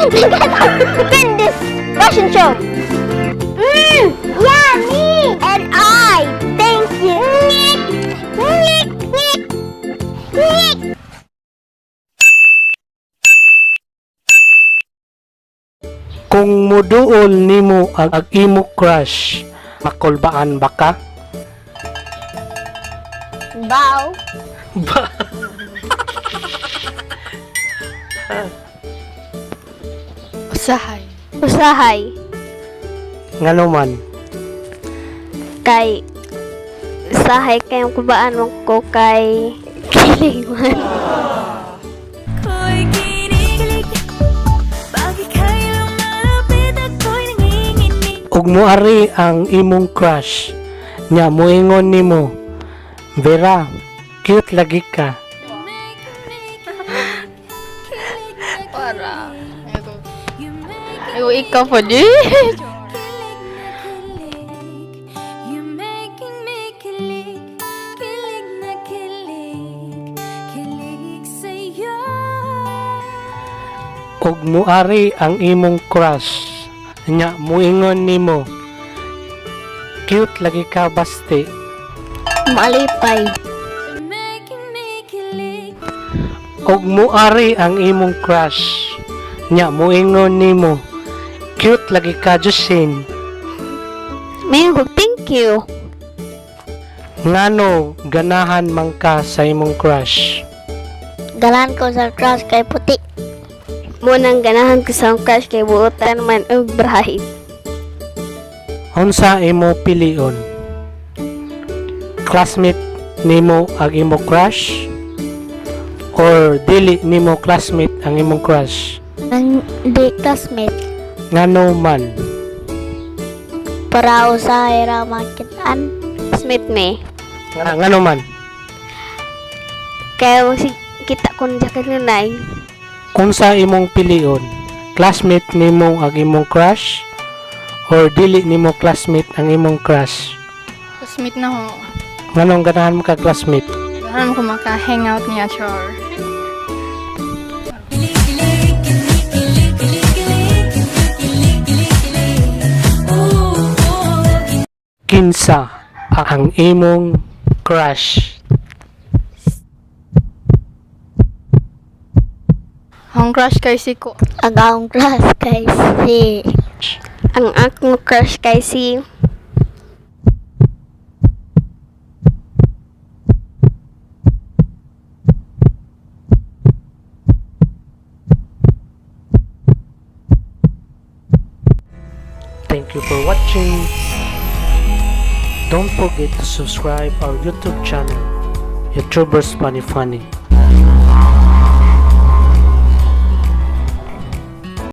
Together win this fashion show. Yummy! And I thank you. Nick, Nick, Nick, Nick. Kung muduol nimo ang imo crush, makulbaan ba ka? Bow. Ba. Usahay. Usahay. Ngano man? Kay usahay kay ang kulbaan mo ko kay kilig man. Ako'y kinikilig. Bakit kayo lumalapit? Ako'y nanginginig. Ug moari ang imong crush, nya moingon nimo, "Vera, cute lagi ka." Para. Ayoko. Ayoko ikaw po di. Kilig na kilig. You're making me kilig. Kilig na kilig. Kilig sa'yo. Ug moari ang imong crush, nya moingon nimo, "Cute lagi ka, basti." Malipay. You're making me kilig. Ug moari ang imong crush, nya moingon nimo, "Cute lagi ka, Justin." May thank you. Ngano ganahan man ka sa imong crush? Ganahan ko sa crush kay puti. Munang ganahan ko sa akong crush kay buotan man og bright. Unsa imo pilion? Classmate nimo ang imo crush or dili nimo classmate ang imong crush? Ang di classmate. Ngano man? Para usahay ra makitaan. Classmate me. Ngano man? Kaya si kita ko na kanunay. Unsa imong pilion? Classmate nimo ang imong crush or dili nimo classmate ang imong crush? Classmate na ho. Nganong ganahan mo ka classmate? Ganahan ko maka-hangout niya, char. Kilig, kilig, kilig, kilig, kilig, kilig. Kilig, kilig, kilig. Ooh, ooh. Kinsa ang imong crush? Ang crush kay si ko. Ang akong crush kay si... Ang akong crush kay si... Thank you for watching. Don't forget to subscribe our YouTube channel, YouTubers Funny Funny.